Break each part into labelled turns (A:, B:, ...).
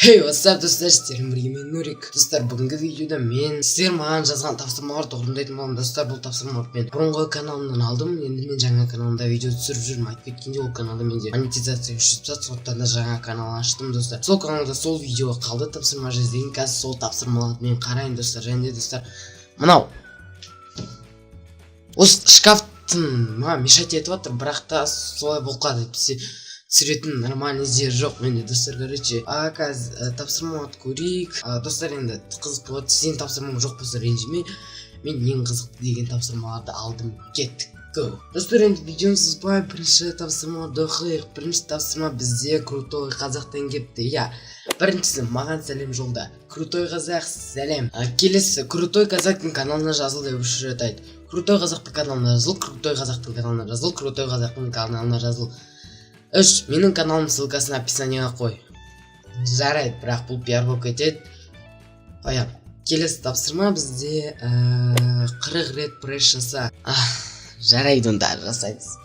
A: Hey, what's up, достар? Сіздермен бірге мен, Нурик. Достар, бүгінгі видеода мен сіздер маған жазған тапсырмаларды орындайтын боламын. Достар, бұл тапсырмаларды мен бұрынғы каналымнан алдым. Енді мен жаңа каналымда видео түсіріп жүрмін. Айтып кеткендей, ол каналда менде монетизация өшіп тастады, сондықтан да жаңа канал аштым, достар. Сол каналда сол видео қалды, тапсырма жаз деген. Қазір сол тапсырмаларды мен қарайын, достар. Және де, достар, мынау осы шкафтың маған мешать етіп жатыр, бірақ та солай болып қалады, әйтпесе түсіретін нормальный жер жоқ менде, достар. Короче, а қазір тапсырмаларды көрейік. Достар, енді қызық болады. Сенің тапсырмаң жоқ болса, ренжіме, мен ең қызықты деген тапсырмаларды алдым. Кеттік, го! Достар, енді видеоны созбай, бірінші тапсырмаларды оқиық. Бірінші тапсырма бізде Крутой Қазақтан келіпті, иә. Біріншісі: маған сәлем жолда. Крутой Қазақ, сәлем. Келесі: Крутой Қазақтың каналына жазыл деп үш рет айт. Крутой Қазақтың каналына жазыл, Крутой Қазақтың каналына жазыл, Крутой Қазақтың каналына жазыл. Үш: менің каналымның ссылкасын описанияға қой. Жарайды, бірақ бұл пиар болып кетеді, қоямын. Келесі тапсырма бізде 40 рет пресс жаса. Жарайды, онда жасаймыз.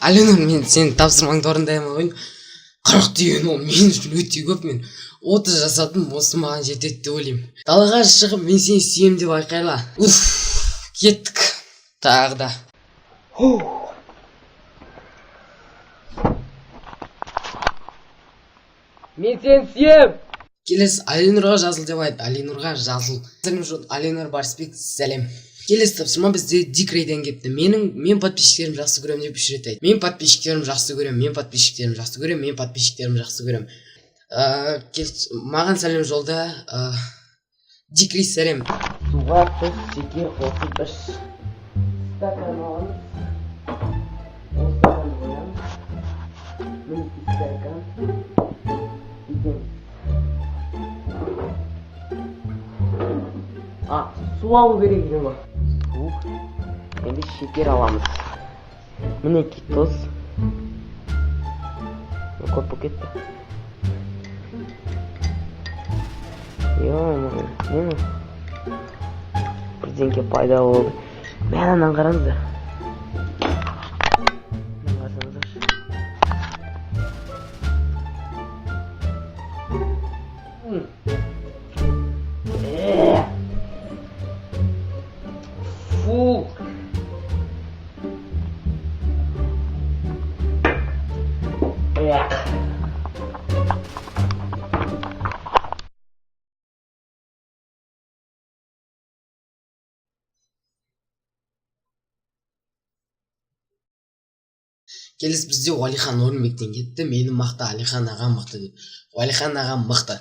A: Алинұр, мен сенің тапсырмаңды орындай алмай қойдым. 40 деген ол мен үшін өте көп. Мен 30 жасадым, осы маған жетеді деп ойлаймын. Далаға шығып, «Мен сені сүйемін» деп айқайла. Уф, кеттік тағы да. Фух. Мен сені сүйем. Келесі: Алинұрға жазыл деп айт. Алинұрға жазыл. Сәлем жол, Алинұр Барысбек, сәлем. Келесі тапсырма бізде Дикрейден келіпті. Мен подписчиктерім жақсы көремін деп үш рет айт. Мен подписчиктерім жақсы көремін, мен подписчиктерім жақсы көремін, мен подписчиктерім жақсы көремін. Маған сәлем жолда. Дикрей, сәлем. Суға тұз, шекер қосып іш. Стакан аламыз, ол стаканды қоямыз. Мінекей, стакан. Бүйтеміз. А, су алу керек екен ғой. Су, енді шекер аламыз. Мінекей, тұз. Көп болып кетті, ё-моё. Не, бірдеңке пайда болды. Мә, ананы қараңыздар, мынаны қарасаңыздаршы. Э. Фу. Эх. Келесі бізде Уәлихан Орынбектен кетті. «Мені мақта, Әлихан аға мықты» деп. Уәлихан аға мықты.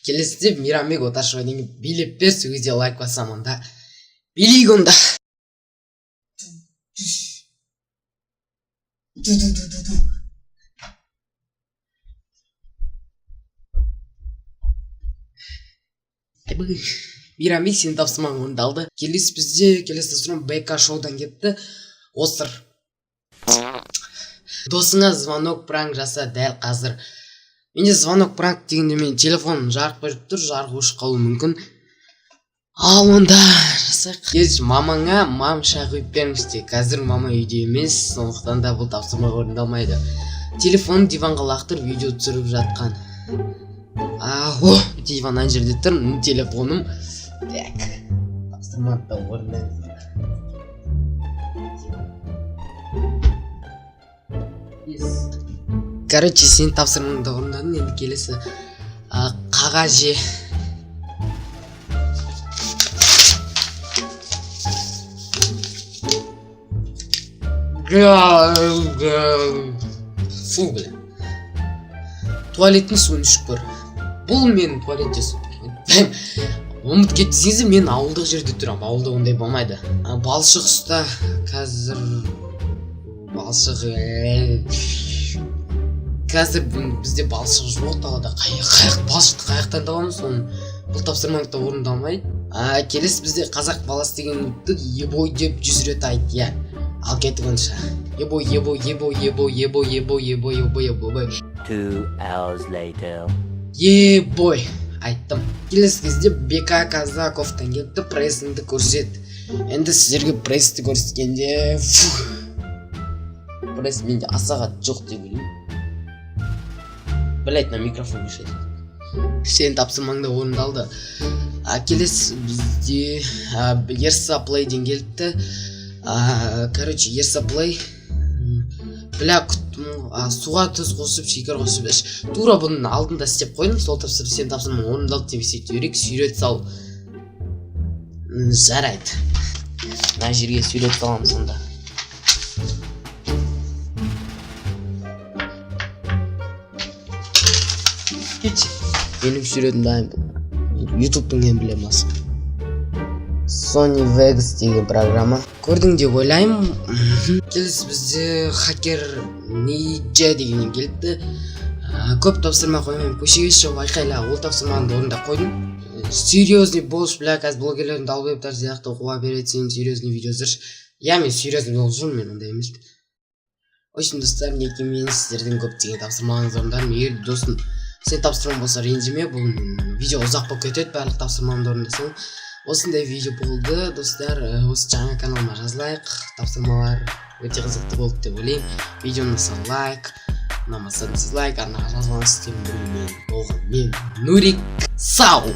A: Келесіде Мейрамбек Оташевадан келіп, «Билеп бер, сол кезде лайк басамын». Онда билейік онда. Ту ту ту ту ту. Айбай. Мейрамбек, сенің тапсырмаң орындалды. Келесі бізде, келесі тапсырма БК шоудан кетті. Осыр. Досыңа звонок пранк жаса дәл қазір. Менде звонок пранк дегенде, менің телефоным жарық беріп тұр, жарық өшіп қалуы мүмкін. Ал онда жасайық. Еш, мамаңа «Мам, шай құйып беріңізші» де. Қазір мама үйде емес, сондықтан да бұл тапсырма орындалмайды. Телефонын диванға лақтырып, видео түсіріп жатқан. А, о, диван ана жерде тұр, міне телефоным. Так, тапсырманы да орындаймыз. Yes. Короче, сен тапсырмаңды орындадың. Енді келесі: қағаз же. Фу, бля. Туалеттің суын ішіп көр. Бұл менің туалетте су. Ұмытып кетсеңіз, мен ауылдық жерде тұрамын, ауылда ондай болмайды. Балшық ұста. Қазір балшық, қазір бізде балшық жоқ далада. Қай балшықты қай жақтан табамыз соны? Бұл тапсырмаң да орындалмайды. Келесі бізде «Қазақ баласы» деген «Ебой» деп 100 рет айт, иә. Ал кеттік онша. Ебой, ебой, ебой, ебой, ебой, ебой, ебой, ебой, ебой.
B: 2 hours later.
A: Ебой, айттым. Келесі кезде Бека Казаковтан келіпті: «Прессіңді көрсет». Енді сіздерге прессті көрсеткенде, фух, пресс менде аса қатты жоқ деп ойлаймын. Блять, мына микрофон мешает. Сенің тапсырмаң да орындалды. Келесі бізде Ерса Плейден келіпті. Короче, Ерса Плей, бля, күттім ғой. Суға тұз қосып, шекер қосып іш. Тура бұның алдында істеп қойдым сол тапсырма. Сенің тапсырмаң орындалды деп есептей берейік. Сурет сал. Жарайды, мына жерге сурет саламыз онда. Кетші, менің суретім дайын. Бұл Ютубтың эмблемасы, Sony Vegas деген программа. Көрдің деп ойлаймын. Келесі бізде Хакер Ниджа дегеннен келіпті. Көп тапсырма қоймаймын. Көшеге шығып айқайла. Ол тапсырманы да орындап қойдым. Серьезный болшы, бля, қазір блогерлердің, долбоебтар сияқты қуа береді сен. Серьезный видео түсірші. Иә, мен серьезный болып жүрмін, мен ондай емеспін. В общем, достар, мінекей, мен сіздердің көптеген тапсырмаларыңызды орындадым. Егер, досым, сен тапсырмаң болса, ренжіме, бұл видео ұзақ болып кетеді барлық тапсырмамды орындасам. Осындай видео болды, достар. Осы жаңа каналыма жазылайық. Тапсырмалар өте қызықты болды деп ойлаймын. Видео ұнаса, лайк, ұнамаса, дизлайк. Арнаға жазылыңыз. Сіздермен бірге мен болған, мен, Нурик. Сау.